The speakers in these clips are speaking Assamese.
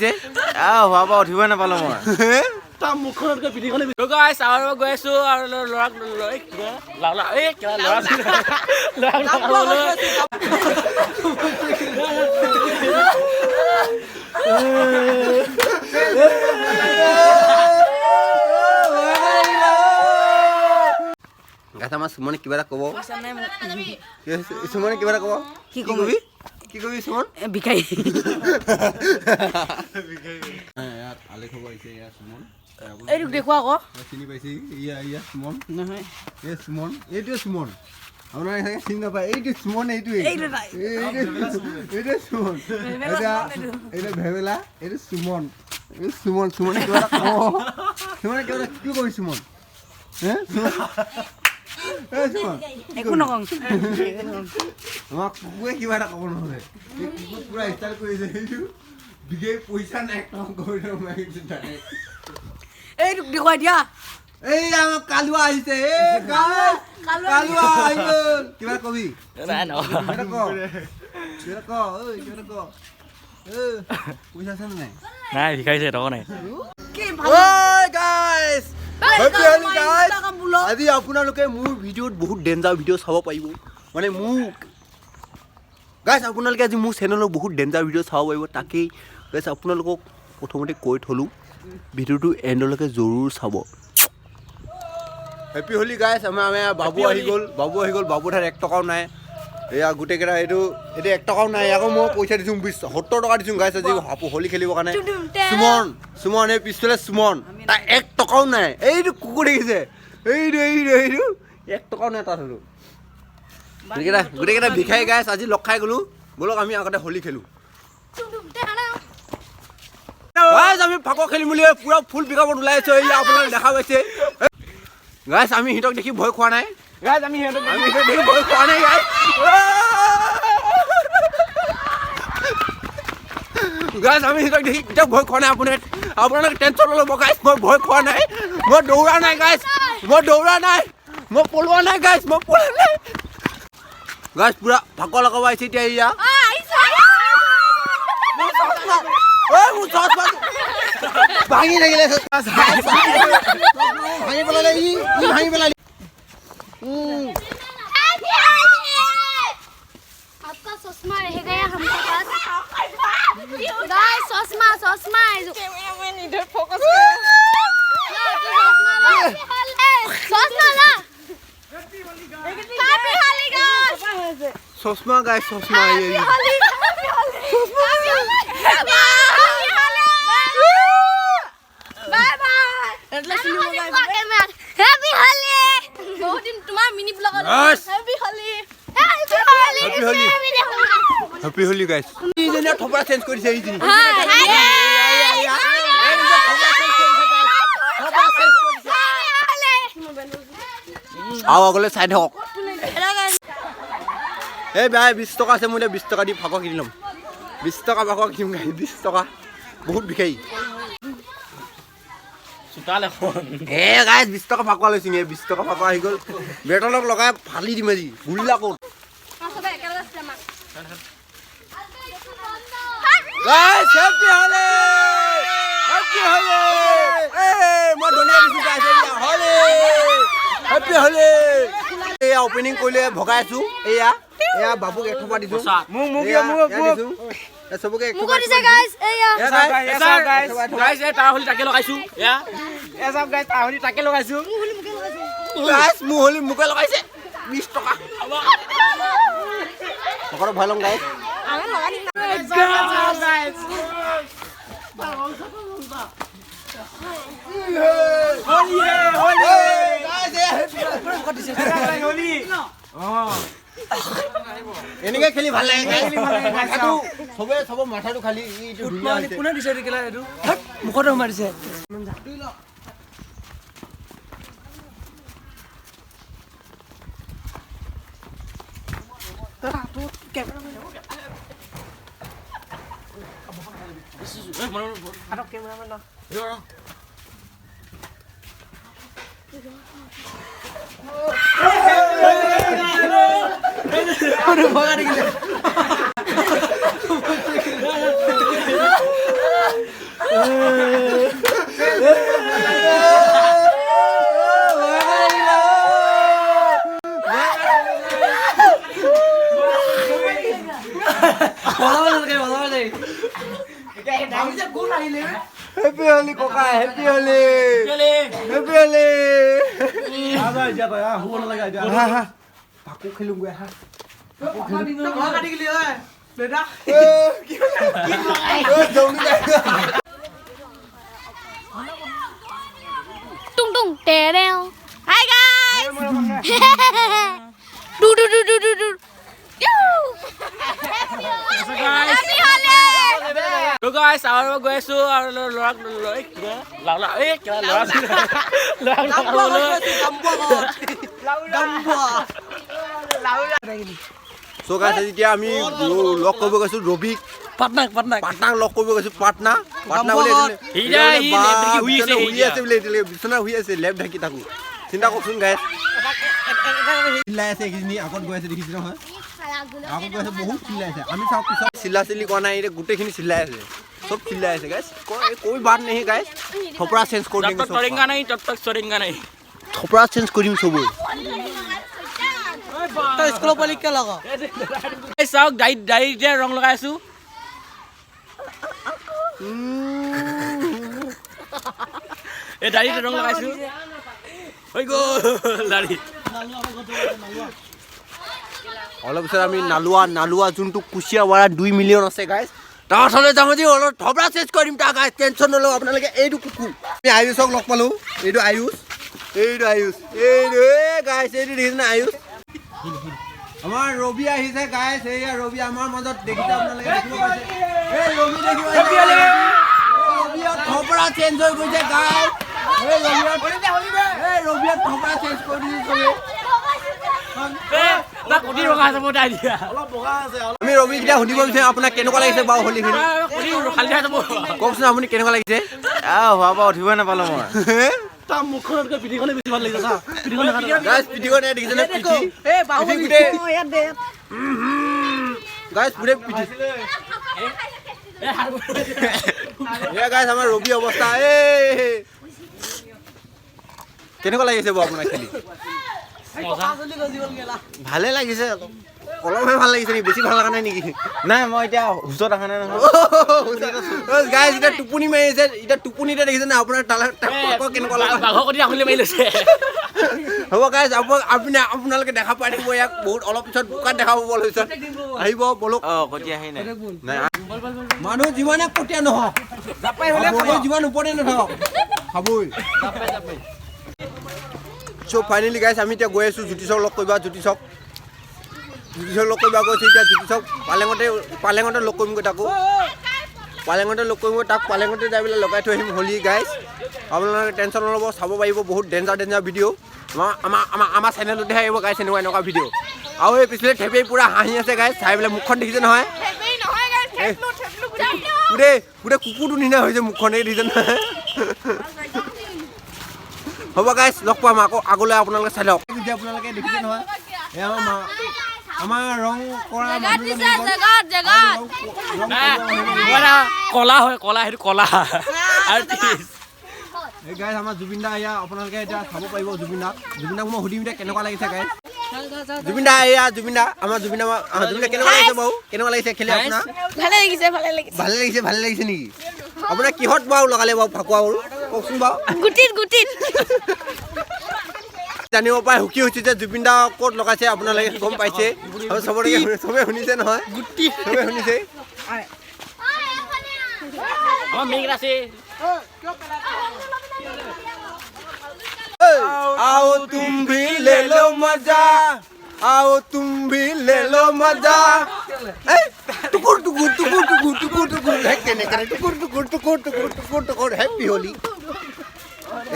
হোৱাৰ পৰা উঠিবই নাপালো মই। তাৰ মুখখনতকৈ পিঠিখনে। গাইছ, আৰু গৈ আছো আৰু ল'ৰাক এই কিবা ল'ৰা ল'ৰাক। গাইছ, আমাৰ সুমনে কিবা এটা ক'ব। সুমনে কিবা এটা ক'ব। কি কবি, কি কবি সুমন? ভিখাৰী। ইয়াত আলেখ হ'ব আহিছে। এয়া সুমন। এইটোক দেখুৱা আকৌ। চিনি পাইছে? ইয়া ইয়া সুমন। নহয়। এই সুমন, এইটোৱে সুমন। আপোনালোকে চাগে চিনি নাপায়। এইটো সুমন, এইটোৱে। এইটো নাই। এইটোৱে সুমন। এতিয়া এইটো ভেবেলা, এইটো সুমন, এইটো সুমন। সুমনে কিবা এটা ক'ব। সুমনে কিবা এটা, কি কবি সুমন? হে সুমন, এই সুমন। একো নকওঁ। আমাক কুকুৰে কিবা এটা ক'ব। নহ'লে এই কুকুৰ পুৰা ষ্টাইল কৰিছে। এইটো বিঘে পইচা নাই, কাম কৰি মাৰিছে ডাইৰেক্ট। এইটোক দেখুৱাই দিয়া। এই আমাৰ কালুৱা আহিছে। এই গাইছ, কালুৱা আহি গ'ল। কিবা এটা কবি? নাই, ন। কিবা এটা ক, কিবা এটা ক, ঐ, কিবা এটা ক। ঐ, পইচা আছে নে নাই? নাই, ভিখাৰিছে, টকা নাই। কি? ঐ গাইছ, হেপী হোলী গাইছ। আজি আপোনালোকে মোৰ ভিডিঅ'ত বহুত ডেঞ্জাৰ ভিডিঅ' চাব পাৰিব। মানে মোৰ গাইছ, আপোনালোকে আজি মোৰ চেনেলত বহুত ডেঞ্জাৰ ভিডিঅ' চাব পাৰিব। তাকেই গাইছ, আপোনালোকক প্ৰথমতে কৈ থ'লোঁ, ভিডিঅ'টো এণ্ডলৈকে জৰুৰ চাব। হেপী হোলী গাইছ। আমাৰ বাবু আহি গ'ল, বাবু আহি গ'ল। বাবুৰ ঠাইত 1 টকাও নাই। এয়া গোটেইকেইটা, এইটো 1 টকাও নাই। আকৌ মই পইচা দিছোঁ, 20 70 টকা দিছোঁ গাইছ আজি হোলী খেলিবৰ কাৰণে। সুমন, সুমন, এই পিছফালে সুমন, তাৰ 1 টকাও নাই। এইটো কুকুৰ দেখিছে? এইটো এইটো এইটো 1 টকাও নাই তাত। হ'লো গোটেইকেইটা ভিখাৰী গাইছ, আজি লগ খাই গ'লো। ব'লক, আমি আগতে হোলী খেলোঁ। গাইছ, আমি ফাকুৱা খেলিম বুলি পুৰা ফুল পিকআপত ওলাই আছোঁ। এই আপোনালোকে দেখা পাইছে। গাইছ, আমি সিহঁতক দেখি ভয় খোৱা নাই। গাইছ, আমি সিহঁতক আমি সিহঁতক দেখি ভয় খোৱা নাই গাইছ। গাইছ, আমি সিহঁতক দেখি কেতিয়াও ভয় খোৱা নাই। আপোনালোকে টেনশ্যন নল'ব গাইছ, মই ভয় খোৱা নাই। মই দৌৰা নাই গাইছ, মই দৌৰা নাই, মই পলোৱা নাই গাইছ, মই পলোৱা নাই গাইছ। পুৰা ফাকুৱা লগাব আহিছে এতিয়া। এয়া ঐ, মোৰ চশমা ভাঙি থাকিলে, ভাঙি পেলালে ই, ই ভাঙি পেলালে। आपका चश्मा रह गया हमके पास। गाइस, चश्मा, चश्मा। कैमरामैन इधर फोकस। चश्मा ला, चश्मा ला। Happy Holi guys. চশমা গাইছ, চশমা এই। Happy Holi, happy Holi, happy Holi. Bye bye. Happy Holi. বহুত দিন তোমাৰ mini ব্লগত। Yes. Happy Holi, happy Holi. Happy Holi. Happy Holi গাইছ। এইজনীয়ে থপৰা চেঞ্জ কৰিছে, এইজনী। হাই। এইজনী থপৰা চেঞ্জ কৰিছে guys। থপৰা চেঞ্জ কৰিছে। আৰু আগলৈ চাই থাকক। এই বেয়া 20 টকা আছে মোৰ। এতিয়া 20 টকা দি ফাকুৱা কিনি ল'ম। 20 টকা ফাকুৱা কিনিম গাড়ী। 20 টকা বহুত ভিখাৰী। চোতাল এখন। এ গাইছ, 20 টকা ফাকুৱা লৈছোঁ। এই 20 টকা ফাকুৱা আহি গ'ল। বেটলক লগাই ফালি দিম আজি। গুল্লা ক'ত? গাইছ, হেপী হোলী, হেপী হোলী। এই মই দলিয়াই দিছোঁ গাইছ। এয়া হোলী, হেপী হোলী। এয়া অপেনিং কৰিলে, ভগাই আছোঁ। এয়া এয়া বাবুক 1 টকা দিছোঁ। মোক মোক এয়া মোক এয়া মোক দিছোঁ। এয়া চবকে 1 টকা। মোকো দিছে গাইস, এইয়া। এয়া গাইছ, গাইছ, গাইছ, এই তাৰ হোলী তাকে লগাইছো। এয়া এ চাওক গাইছ, তাৰ হোলী তাকে লগাইছো। গাইছ, মোৰ হোলী মোকে লগাইছে। 20 টকা পকেটত ভৰাই ল'ম গাইছ। গাইছ। হোলী হোলী। গাইছ, এয়া happy Holi. এনেকে খেলি ভাল লাগে গাইছ। মাথাটো চবে চবৰ মাথাটো খালি এইটো ধুনীয়া হৈছে। কোনে দিছে এইটো কেলা? এইটো মুখতে সোমাই দিছে। Happy Holi ককা, happy Holi, happy Holi. পাকো খেলোগৈ আহা। টুং টুং টেৰেও। Hi guys, do do do do do do. Happy Holi. তো গাইছ, আৰু গৈ আছো আৰু ল'ৰাক লাও এই ল'ৰা চ' গাইছ, এতিয়া আমি লগ কৰিব গৈছো ৰবিক, পাটনাক পাটনাক পাটনাক লগ কৰিব গৈছো। পাটনা পাটনা বুলি শুই আছে বোলে, এতিয়ালৈকে বিচনা শুই আছে, লেপ ঢাকি থাকো। চিন্তা কওকচোন গাইছ, চিল্লাই আছে এইখিনি, আগত গৈ আছে দেখিছে নহয়, আগত গৈ আছে, বহুত চিল্লাই আছে। আমি চাওক পিছত চিল্লা চিল্লি কৰা নাই, এতিয়া গোটেইখিনি চিল্লাই আছে, চব চিল্লাই আছে গাইছ। কৈ বাত নেহি গাইছ, থপৰা চেঞ্জ কৰি দিম, তৰেংগা নাই তব তক চৰেংগা নাই, থপৰা চেঞ্জ কৰিম চবৰে। তই স্কুলৰ পোৱালি কিয় লগ? চাওক, দাড়ি দাড়িতে ৰং লগাই আছো। এই দাড়িতে ৰং লগাইছো, হৈ গ'ল দাড়ি। অলপ পিছত আমি নালোৱা নালোৱা যোনটো কুচিয়াৱাৰা 2 মিলিয়ন আছে গাইছ, তাৰ ওচৰলৈ যাম আজি, অলপ থপৰা চেঞ্জ কৰিম তাৰ গাইছ, টেনশ্যন নল'ব আপোনালোকে। এইটো কুকুৰ, আমি আয়ুষক লগ পালোঁ, এইটো আয়ুষ, এইটো আয়ুষ, এইটো এই গাইছ, এইটো দেখিছেনে আয়ুষ। আমাৰ ৰবি আহিছে গাইছ, এইয়া ৰবি আমাৰ মাজত দেখিছে আপোনালোকে, দেখিব পাইছে। এই ৰবি দেখিব পাইছে, ৰবিয়ত থপৰা চেঞ্জ হৈ গৈছে গাইছ। এই ৰবিয়ত, এই ৰবিয়ত থপৰা চেঞ্জ কৰি দিছে চবে। আমি ৰবি এতিয়া সুধিব বিচাৰিম আপোনাক কেনেকুৱা লাগিছে বাৰু হোলী খেলি? কওকচোন আপুনি কেনেকুৱা লাগিছে? হোৱাৰ পৰা উঠিবই নাপালো মই। তাৰ মুখখনতকৈ পিঠিখনে বেছি ভাল লাগিছে। গাইছ, পিঠিখন দেখিছেনে? পিঠি গোটেই গাইছ, গোটেই পিঠি। এয়া গাইছ, আমাৰ ৰবি অৱস্থা। এই কেনেকুৱা লাগিছে বাৰু আপোনাক খেলি? ভালে লাগিছে, অলপ অলপহে ভাল লাগিছে নেকি? বেছি ভাল লগা নাই নেকি? নাই, মই এতিয়া হুচত অহা নাই নহয়। গাইছ, এতিয়া টোপনি মাৰি আছে, এতিয়া টোপনিতে দেখিছে নে আপোনাৰ কেনেকুৱা লগা? হ'ব গাইছ, আপুনি আপোনালোকে দেখা পাই থাকিব ইয়াক বহুত অলপ পিছত বোকাত দেখা পাব লৈছে। আহিব বলক। মানুহ যিমানে কটীয়া নহওক, যিমান ওপৰতে নাথাকক, খাবই। চ' ফাইনেলি গাইছ, আমি এতিয়া গৈ আছোঁ জ্যোতিষক লগ কৰিব, জ্যোতিষক জ্যোতিষক লগ কৰিব গৈছোঁ এতিয়া। জ্যোতিষক পালেঙতে পালেঙতে লগ কৰিমগৈ, তাকো পালেঙতে লগ কৰিমগৈ, তাক পালেঙতে যাই পেলাই লগাই থৈ আহিম হোলী গাইছ। আপোনালোকে টেনশ্যন নল'ব, চাব পাৰিব বহুত ডেঞ্জাৰ ডেঞ্জাৰ ভিডিঅ' আমাৰ আমাৰ আমাৰ আমাৰ চেনেলতহে আহিব গাইছ, এনেকুৱা এনেকুৱা ভিডিঅ'। আৰু এই পিছফালে থেপেই পূৰা হাঁহি আছে গাইছ, চাই পেলাই মুখখন দেখিছে নহয়, গোটেই গোটেই কুকুৰটো নিচিনা হৈছে মুখখন, এই দেখিছে নহয়। হ'ব গাইছ, লগ পাম আকৌ আগলৈ, আপোনালোকে চাই লওক। এতিয়া আপোনালোকে দেখিছে নহয়, এই আমাৰ আমাৰ ৰং কৰা কলা হয়, কলা সেইটো কলা। এই গাইছ, আমাৰ জুবিন দা এয়া, আপোনালোকে এতিয়া চাব পাৰিব জুবিন দাক। জুবিন দাক মই সুধিম এতিয়া কেনেকুৱা লাগিছে গাইছ। জুবিন দা এয়া, জুবিন দা আমাৰ জুবিন দা, জুবিন দা কেনেকুৱা লাগিছে বাৰু? কেনেকুৱা লাগিছে খেলি আপোনাৰ? ভালে লাগিছে, ভালে লাগিছে, ভালে লাগিছে, ভালে লাগিছে নেকি? আপোনাৰ কিহত বাৰু লগালে বাৰু ফাকুৱা বাৰু কওকচোন বাৰু? গুটিত গুটিত। জানিব পাই সুখী হৈছে যে জুবিন দা ক'ত লগাইছে, আপোনালোকে গম পাইছে, চবৰে চবে শুনিছে নহয়, চবে শুনিছে। आओ तुम भी ले लो मजा, आओ तुम भी ले लो मजा। टुकुर टुकुर टुकुर टुकुर टुकुर टुकुर কেনে টুকুৰ টুকুৰ টুকুৰ টুকুৰ টুকুৰ টুকুৰ হেপী হোলী।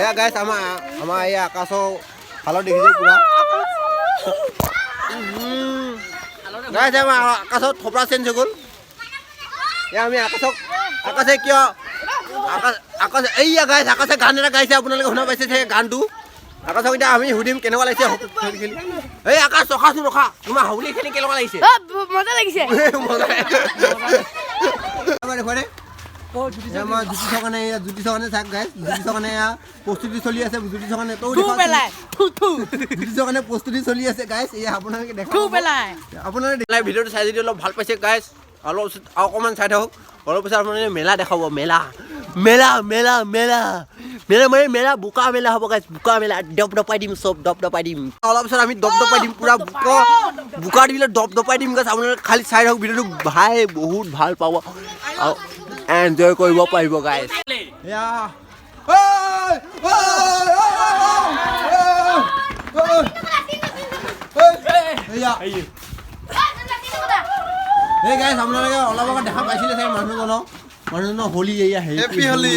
এয়া গাইছ, আমাৰ আমাৰ এই আকাশৰ ফালত দেখিছে পুৰা গাইছ, আমাৰ আকাশত থপৰা চেঞ্জ হৈ গ'ল। এয়া আমি আকাশক, আকাশে কিয় আকাশ আকাশ এইয়া গাইছ, আকাশে গান এটা গাইছে, আপোনালোকে শুনা পাইছে সেই গানটো। আকাশক এতিয়া আমি সুধিম কেনেকুৱা লাগিছে হোলী খেলি। এই আকাশ ৰখাচোন, ৰখা, তোমাৰ হোলী খেলি কেনেকুৱা লাগিছে? মজা লাগিছে। দেখুৱাই দে। আমাৰ জ্যোতিষৰ কাৰণে, এয়া জ্যোতিষৰ কাৰণে চাওক গাইছ, জ্যোতিষৰ কাৰণে এয়া প্ৰস্তুতি চলি আছে। জ্যোতিষৰ কাৰণে জ্যোতিষৰ কাৰণে প্ৰস্তুতি চলি আছে গাইছ। এয়া আপোনালোকে দেখা, আপোনালোকে ভিডিঅ'টো চাই যদি অলপ ভাল পাইছে গাইছ, অলপ অকণমান চাই থাকক। অলপ পিছত আপোনালোকে মেলা দেখাব, মেলা মেলা মেলা মেলা মেলা মানে মেলা, বোকা মেলা হ'ব গাইছ, বোকা মেলা। দপ দপাই দিম, চব দপ দপাই দিম। অলপ পিছত আমি দপ দপাই দিম, পূৰা বোকা বোকা দিলে দপ দপাই দিম গাইছ। আপোনালোকে খালি চাই থাকক ভিডিঅ'টো, ভাই বহুত ভাল পাব আৰু এনজয় কৰিব পাৰিব গাইছ। এই গাইছ, আপোনালোকে অলপ আগত দেখা পাইছিলে চাগে মানুহজনক, মানুহজনৰ হোলী, এয়া happy Holi,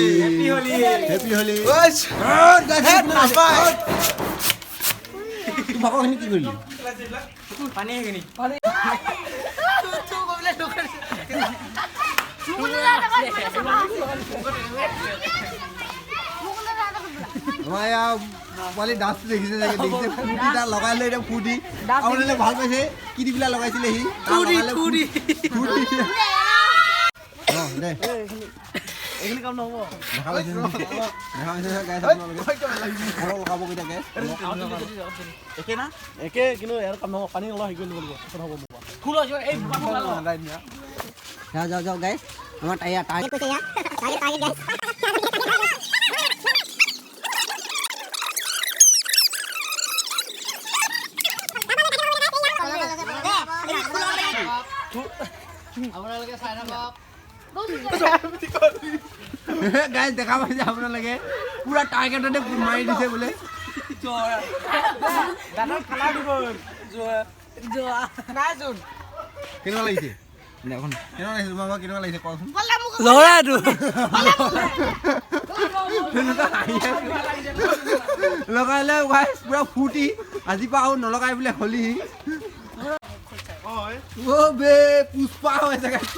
happy Holi. ভাগৰখিনি কি কৰিলি? আমাৰ এয়া পোৱালি ডান্সটো দেখিছে চাগে, দেখিছে ফূৰ্তি তাৰ লগাই লৈ এতিয়া ফূৰ্তি। আপোনালোকে ভাল পাইছে কি দি পেলাই লগাইছিলে সি? যাওঁ যাওঁ গাইছ, আমাৰ তাই গাইছ দেখা পাইছে আপোনালোকে, পুৰা টাৰ্গেটতে মাৰি দিছে বোলে। কেনেকুৱা লাগিছে? কেনেকুৱা লাগিছে তোমাৰ? কেনেকুৱা লাগিছে কচোন? ল'ৰাটো লগাই লৈ গাইছ পুৰা ফূৰ্তি। আজিৰ পৰা আৰু নলগাই বোলে হোলী। অ' বে পুষ্পা হৈছে গাইছ,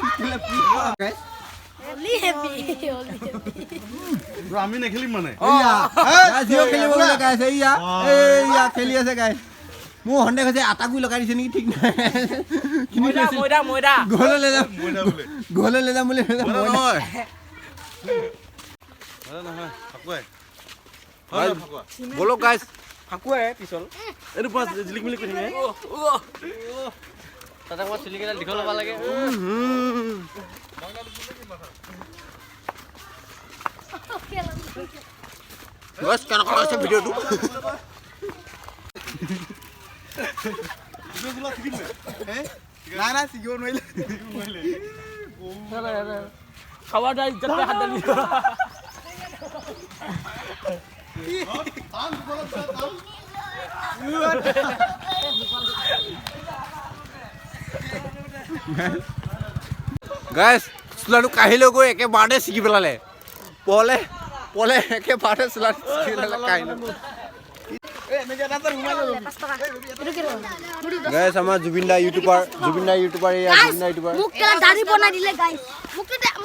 পুষ্পা গাইছ। আমি নেখেলিম মানে খেলিব বোলে গাইছ। এইয়া এইয়া খেলি আছে গাইছ। মোৰ সন্দেহ হৈছে আটা গুৰি লগাই দিছে নেকি, ঠিক নাই। ঘৰলৈ লৈ যাম, ঘৰলৈ লৈ যাম বুলি। বলক গাইছ, ফাকুৱাই পিছল এইটো পুৰা জিলিক মিলিক কৰি থাকে। তাতে মই চুলিকেইডাল দীঘল হ'ব লাগে। গাইছ কেনেকুৱা লাগিছে ভিডিঅ'টো? নাই নাই ছিগিব নোৱাৰিলে। খাৱা দাই ইজ্জত হাত দালি। গাইছ চোলাটো কাঢ়ি লৈ গৈ একেবাৰতে ছিগি পেলালে। পলে পলে একেবাৰতে চোলাটো ছিগি পেলালে কাঢ়ি লৈ। গাইছ আমাৰ জুবিন দা ইউটিউবাৰ, জুবিন দা ইউটিউবাৰ, এয়া জুবিন দা ইউটিউবাৰ। মোক কেলা দাড়ি বনাই দিলে গাইছ,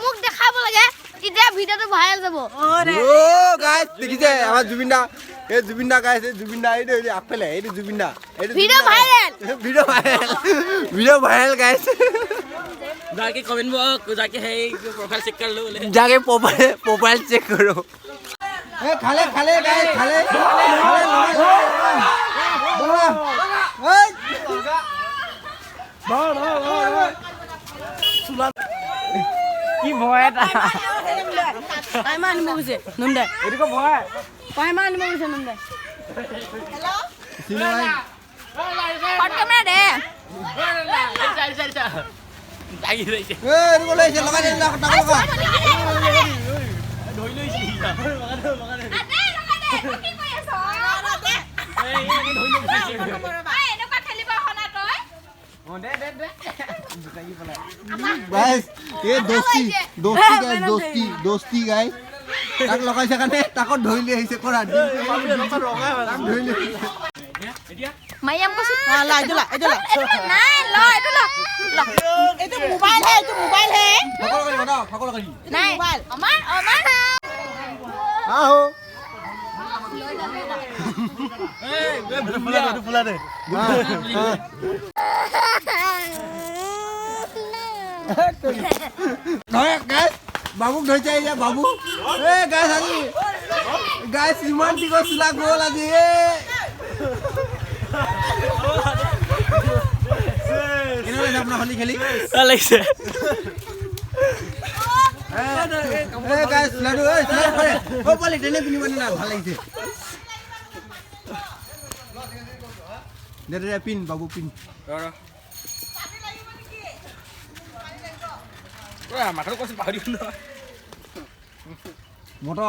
মোক দেখাব লাগে তেতিয়া ভিডিঅ'টো ভাইৰেল যাব। অ' গাইছ দেখিছে আমাৰ জুবিন দা, এই জুবিন দা গাইছ, এই জুবিন দা, এইটো এইটো আগফালে এইটো জুবিন দা, এইটো video viral, video viral, video viral guys. जाके कमेंट बॉक्स जाके है प्रोफाइल चेक कर लो, जाके प्रोफाइल प्रोफाइल चेक करो। ए खाले खाले गाइस, खाले खाले কি ভয় এটা। পাইমা আনিব গৈছে নুমদাই, এইটো ভয়। পাইমা আনিব গৈছে নুমদাই। হট কেমেৰা দে। দোস্তি গাই তাক লগাইছে কাৰণে তাকো ধৰি লৈ আহিছে কৰা ধৰি লৈ। বাবুক ধৰিছে এতিয়া বাবু। এ গাইছ আজি গাইছ ইমান দীঘল চোলা গ'ল আজি। এ কেনেকুৱা লাগিছে আপোনাৰ হোলী খেলি? ভাল লাগিছে। এ গাইছ চোলাটো, ঐ চোলাটো থৈ দে। অ পোৱালি তেনে পিন্ধিব নে না? ভাল লাগিছে। দে দে দে, পিন বাবু পিন। মাথাটো কৈছো পাহৰি গ'লো নহয়। মটৰ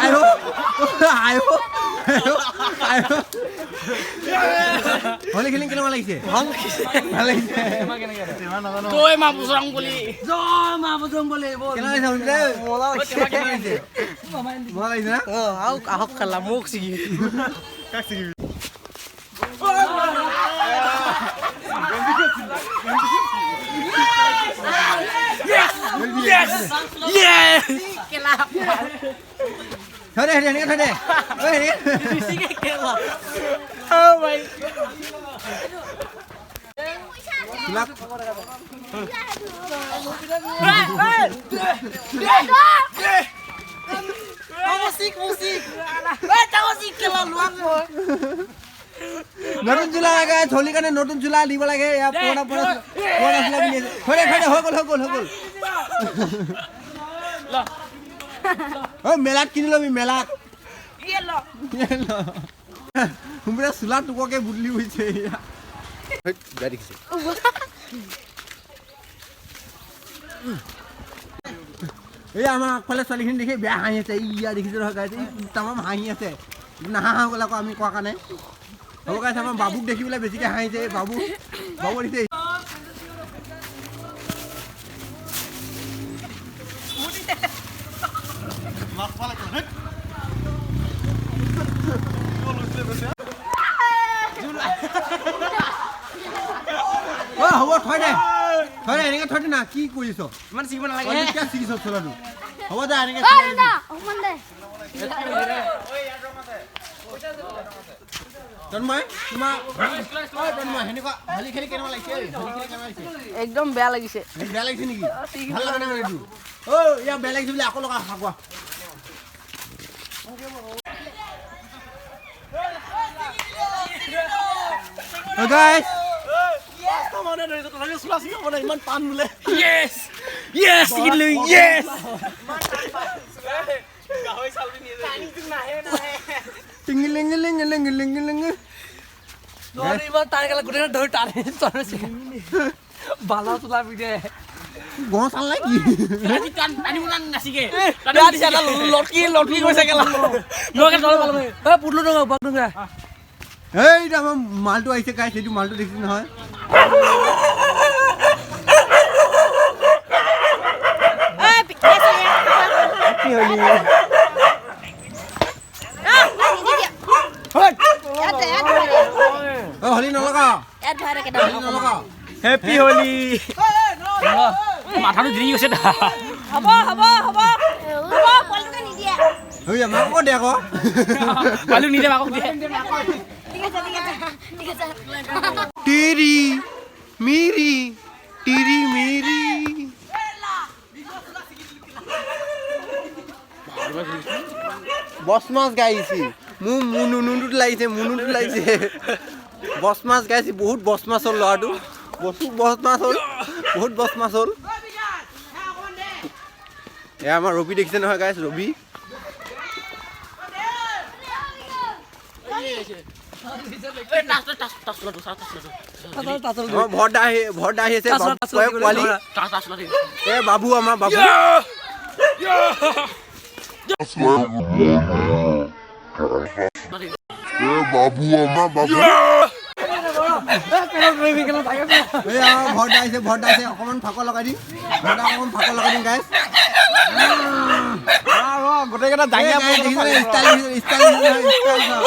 আয়ো আয়ো আয়ো। হোলী খেলি কেনেকুৱা লাগিছে? ভাল লাগিছে। ভাল লাগিছে। জয় মা বজৰং বলি। জয় মা বজৰং বলি। বল। কেনেকুৱা লাগিছে হোলী খেলি? মজা লাগিছে। কেনেকুৱা লাগিছে? মজা লাগিছে না? অ আৰু আহক খেলা মোক ছিগি। Yes! থৈ দে, সেনেকে থৈ দে। ঐ সেনেকে। বেছিকে খেলা। Oh my. চোলা নতুন চোলা লাগে হোলীৰ কাৰণে, নতুন চোলা দিব লাগে। এয়া পুৰণা পুৰণা পুৰণা চোলা পিন্ধি আছে। থৈ দে থৈ দে, হৈ গ'ল হৈ গ'ল হৈ গ'ল। ঐ মেলাত কিনি ল'বি মেলাত। বোলে চোলা টোককে বুটলি গৈছে। এয়া বেয়া দেখিছে। এই আমাৰ আগফালে ছোৱালীখিনি দেখি বেয়া হাঁহি আছে। ইয়া দেখিছে নহয় গাইছে, তামাম হাঁহি আছে। নাহাঁহা গ'ল আকৌ আমি কোৱা কাৰণে। হ'ব গাইছে, আমাৰ বাবুক দেখি পেলাই বেছিকৈ হাঁহিছে। এই বাবু বাবু দেখিছে। অ হ'ব, থৈ দে থৈ দে, এনেকৈ থৈ দে না। কি কৰিছ? ইমান ছিগিব নালাগে। তই কিয় ছিগিছ চোলাটো? হ'ব দে এনেকৈ। ঐ দাদা অকমান দে। তন্ময় তোমাৰ, ঐ তন্ময়, সেনেকুৱা হোলী খেলি কেনেকুৱা লাগিছে? ঐ, হোলী খেলি কেনেকুৱা লাগিছে? একদম বেয়া লাগিছে। বেয়া লাগিছে নেকি? ভাল লগা নাই মানে এইটো? ঐ ইয়াক বেয়া লাগিছে বুলি আকৌ লগা ফাকুৱা। ঐ গাইছ, চোলা ছিগিব নাই, ইমান টান বোলে। Yes! Yes! ছিগিলো, yes! টিঙিলিঙ লিঙ লিঙ লিঙ লিঙ। নোৱাৰি, ইমান টান গেলা গোটেই ধৰি টানি টানি ছিগি। বালা চোলা পিন্ধে। গছ চাল নাই কি? আজি টান টানিব না নাছিগে। বেয়া দিছে, এটা লটকি লটকি গৈছে কেলা। মই তল পালো। এ পুতলো ডঙা বাক ডঙা। এইটো আমাৰ মালটো আহিছে গাইছ, এইটো মালটো দেখিছে নহয়। ঐ কি হলি? অ হলি নলগা, হলি নলগা। হেপী হোলী। মাথাটো জিৰি গৈছে। হ'ব হ'ব হ'ব হ'ব, পোৱালিটোকে নিদিয়ে। ঐ মাকো দে আকৌ। পালো নিদিয়ে, মাকক দিয়ে। ঠিক আছে ঠিক আছে ঠিক আছে। তিৰি মিৰি তিৰি মিৰি বছ মাছ গাইছে। মোৰ মুনুটোত লাগিছে, মুনুটোত লাগিছে। বছ মাছ গাইছে, বহুত বছ মাছ হ'ল ল'ৰাটো। বহুত বছ মাছ হ'ল, বহুত বছ মাছ হ'ল। এয়া আমাৰ ৰবি দেখিছে নহয় গাইছ, ৰবি। আমাৰ ভৰদা আহি, ভৰদা আহি আছে। বাবু পোৱালি, এ বাবু, আমাৰ বাবু। বাবু, আমাৰ বাবু। এই আমাৰ ভৰদা আহিছে, ভৰদা আহিছে। অকণমান ফাকুৱা লগাই দিম ভৰদা, অকণমান ফাকুৱা লগাই দিম গাইছ। গোটেইকেইটা এই guys, দেখিছেনে? ষ্টাইল দেখিছে, ষ্টাইল দেখিছে নহয়, ষ্টাইল চাওক।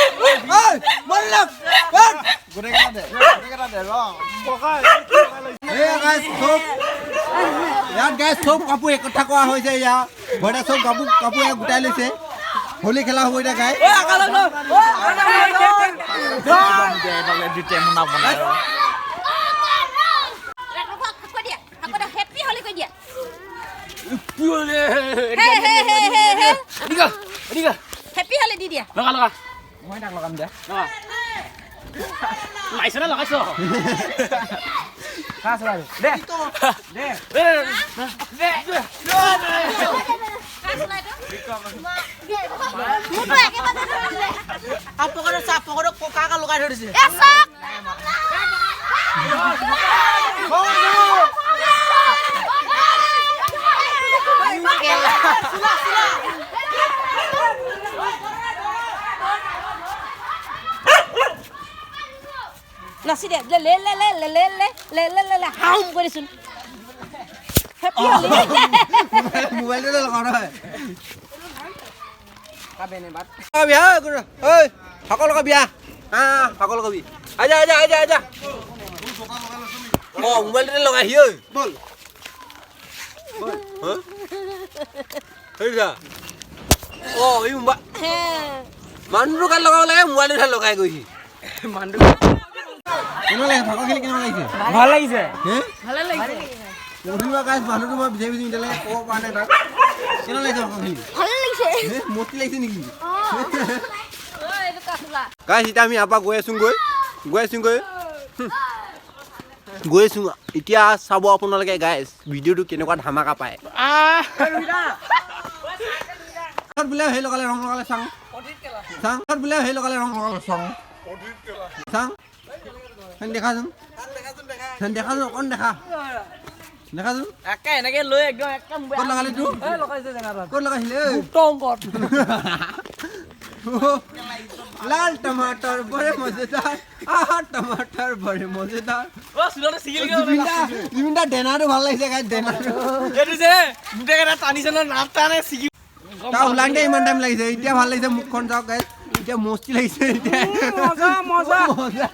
ঐ, মল্লক, ঐ! গোটেইকেইটা দে, গোটেইকেইটা দে ৰ। এই guys, চব ইয়াত গাইছ, চব কাপোৰ একঠা কৰা হৈছে। ইয়াত ভৰদা চব কাপোৰ কাপোৰ ইয়াত গোটাই লৈছে। হোলী খেলা হ'ব এতিয়া গাই। হেপী হলি দি দিয়া লগা লগা মই তাক লগাম দে লগা লাইছ না লগাইছ খা চলা দে দে দে লগাই ধৰিছে। নাচি দে লে লে লে লে লে লে লে লে লে লে হাউম কৰিছোন। হেপী হলি মোবাইলটো লগাও নহয়। বিয়া ঐ সকল বিয়া সকল কবি আজা আজা আজা আজা অ মোবাইলটো লগাই ঐ বল অ এই মোবাইল মানুহটো কাত লগাব লাগে মোবাইলটো লগাই গৈছি মানুহ কেনেকুৱা লাগিছে ফাকুৱা খেলি কেনেকুৱা লাগিছে? ভাল লাগিছে। ভালে লাগিছে। পঢ়িবা গাইছ মানুহটো মই বিচাৰি বিচাৰি এতিয়ালৈকে ক'ব পৰা নাই তাক। কেনেকুৱা লাগিছে ফাকুৱা খেলি? ভালে লাগিছে। মূৰ্তি লাগিছে নেকি? গাইছ গাইছ এতিয়া আমি ইয়াৰ পৰা গৈ আছোঁগৈ গৈ আছোঁগৈ গৈ আছোঁ। এতিয়া চাব আপোনালোকে গাইছ ভিডিঅ'টো কেনেকুৱা ধামাকা পায়। বোলে সেই লগালে ৰং লগালে চাং চাং বোলে সেই লগালে ৰং লগালে চাং চাং দেখাচোন দেখাচোন অকণ দেখা দেখাচোন এনেকে লৈ একদম ক'ত লগালে তোৰ ক'ত লগাইছিলে লাল টমাটাৰ বৰে মজেদাৰ আহা টমাটাৰ বৰে মজেদাৰ। জুবিনদা ডেনাটো ভাল লাগিছে গাইছ ডেনাটো এইটো যে গোটেইকেইটা টানিছে ন নাক টানে ছিগি তাৰ ওলাওঁতে ইমান টাইম লাগিছে। এতিয়া ভাল লাগিছে মুখখন চাওক গাইছ এতিয়া মস্তি লাগিছে এতিয়া মজা মজা মজা।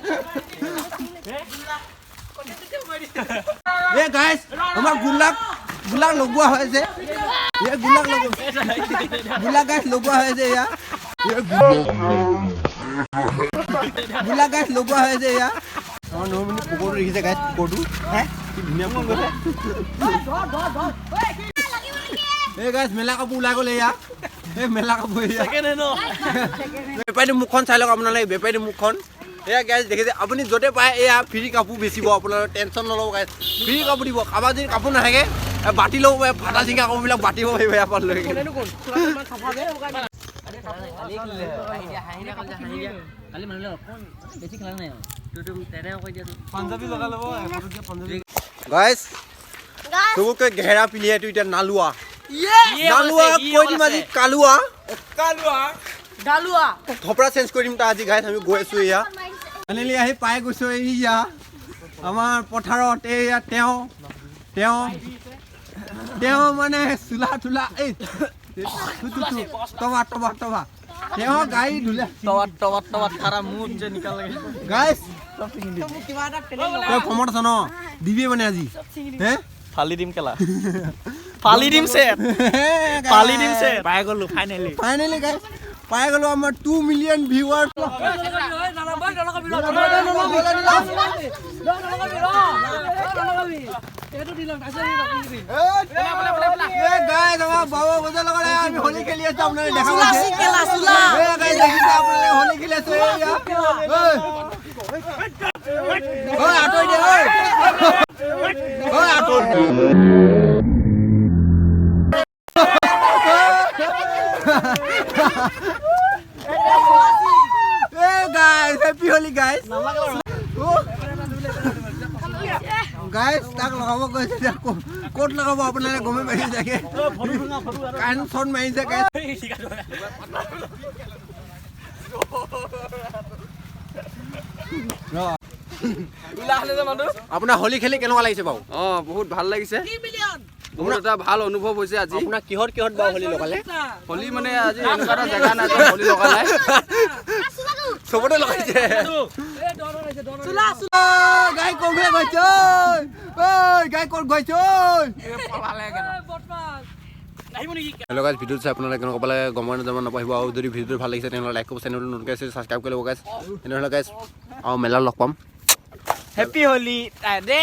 এ গাইছ আমাৰ গোলাপ গোলাপ লগোৱা হৈ আছে। এ গোলাপ লগোৱা গোলাপ গাইছ লগোৱা হৈ আছে। এয়া গোলাপ গাইছ লগোৱা হৈ আছে। এয়া আমাৰ নৌমিনি পোকৰটো দেখিছে গাইছ পোকৰটো হে কি ধুনীয়া পোকৰ। এই গাইছ মেলা কাপোৰ ওলাই গ'ল। এয়া এই মেলা কাপোৰ এয়া বেপাৰী মুখখন চাই লওক আপোনালোকে বেপাৰী মুখখন। এয়া গাইছ দেখিছে আপুনি য'তে পায় এয়া ফ্ৰী কাপোৰ বেচিব আপোনালোকে টেনশ্যন নল'ব গাইছ ফ্ৰী কাপোৰ দিব। কাৰোবাৰ যদি কাপোৰ নাথাকে বাতি ল'ব পাৰে ফাটা চিঙা কাপোৰবিলাক বাতিব পাৰিব ইয়াৰ পৰা লৈ। গাইছ চবতকৈ ঘেৰা পিলিয়াটো এতিয়া নালোৱা নালোৱা কৈ দিম আজি কালোৱা গালোৱা থপৰা চেঞ্জ কৰি দিম তাৰ আজি গাইছ। আমি গৈ আছোঁ এয়া ফাইনেলি আহি পাই গৈছোঁ এইয়া আমাৰ পথাৰত। এইয়া তেওঁ তেওঁ তেওঁ মানে চোলা তোলা এই তবা তবা তবা তেওঁ গাড়ী ধুলে তবা তবা তবা তাৰা মুখ যে নিকাল লাগে গাইছ। তই ফৰ্মত আছ ন দিবি মানে আজি হে ফালি দিম কেলা ফালি দিম চেট ফালি দিম চেট পাই গ'লো ফাইনেলি ফাইনেলি গাইছ পাই গ'লো আমাৰ 2 মিলিয়ন ভিউৱাৰ। হোলী খেলি আছো আপোনালোকে দেখা পাইছে। হোলী খেলি আছো আঁতৰি দে আঁতৰি। Hey guys, happy Holi guys. Guys, তাক লগাব কৈছে ক'ত লগাব আপোনালোকে গমেই পাইছে চাগে। কাৰেণ্ট শ্বৰ্ট মাৰিছে গাইছ। আপোনাৰ হোলী খেলি কেনেকুৱা লাগিছে বাৰু? অ বহুত ভাল লাগিছে। বহুত এটা ভাল অনুভৱ হৈছে আজি। আপোনাৰ কিহত কিহত বাৰু হোলী লগালে? হোলী মানে আজি এনেকুৱা এটা জেগা নাই য'ত হোলী লগা নাই, চবতে লগাইছে। গাই ক'ত গৈছে? ঐ গাই ক'ত গৈছে? আহিব নেকি? হেল্ল' গাইজ, ভিডিঅ'টো চাই আপোনালোকে কেনেকুৱা পালে গম যাব নাপাহিব। আৰু যদি ভিডিঅ'টো ভাল লাগিছে, তেনেহ'লে লাইক কৰিব, চেনেলটো নতুনকৈ আছে ছাবস্ক্ৰাইব কৰি ল'ব গাইজ। তেনেহ'লে গাইজ, আৰু মেলাত লগ পাম। হেপী হোলী দে।